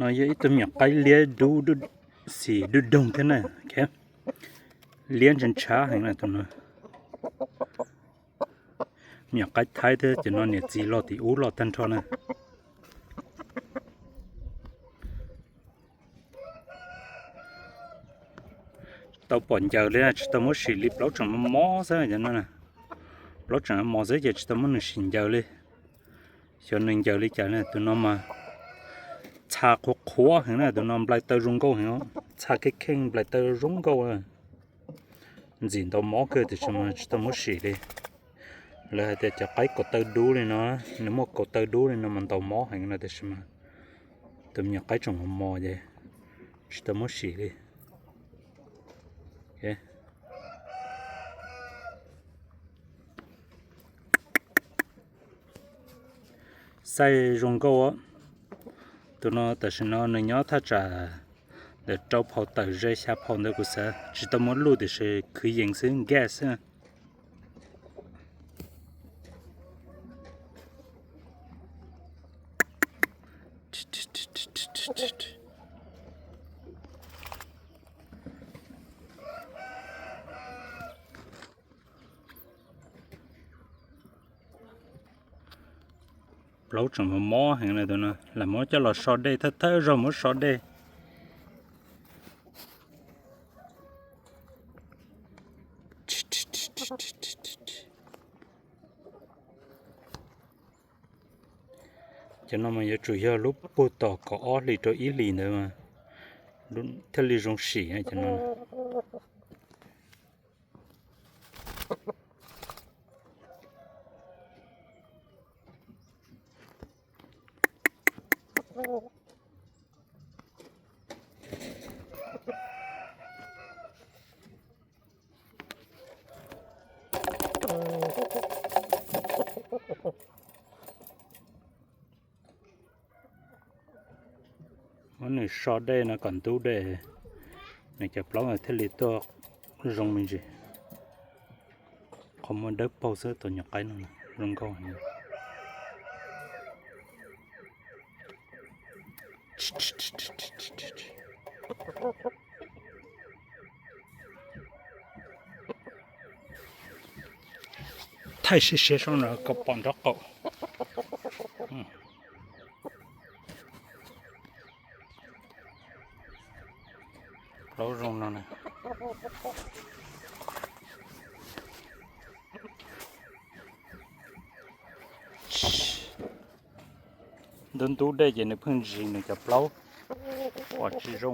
No yog ib tug me nyuam qaib liab dub, xim dub doog thiab na. Liab ntshav ntshav heev na tus no. Me nyuam qaib Thaib thiab cov no niam txiv los tim ub los tag nrho na. Tau pom ncaws li, tsis tau muab sim li, plaub tseem mos mos xwb. Plaub tseem mos xwb ces tsis tau muab nws sim ncaws li. Xyov nws ncaws li cas na. Tus no mas txha qhuav qhuav heev na, tus no nplai taw zoo nkauj heev, txha kheej kheej nplai taw zoo nkauj. Ntxim ntau mob kawg tiam sis mas tsis tau muab sim li. Lawv hais tias cov qaib kaum taw dub li no, nws muaj kaum taw dub li no mas ntau mob heev no tiam sis mas tus me nyuam qaib tseem mos mos ces tsis tau muab sim li. Xaij zoo nkauj. Tus no tam sim no nws nyob thaj tsam ntawm rau phau tawm ze xya phau ntawd kuv xav, tsis tau muab luj tiam sis khwv yees xwb, nkaj xwb. Plaub tseem mob heev na tus no, lam muab coj los so dej, thawj thawj zaug muab so dej. Cov no mas yuav tsum yog lub puag tom kaum ob hlis rau ib hlis ntawd mas thiaj li zoo sim cov no. Muab nws so dej no kom ntub dej, nws cov plaub thiaj li tuaj zoo me ntsis. Qhov muag dawb paug xwb, tus nyuam qaib no zoo nkauj heev. Thaij siab siab saum no kom pom nraub qaum. Plaub zoo no na. Ntub ntub dej ces nws pheej ntsis nws cov plaub, ua tsis zoo.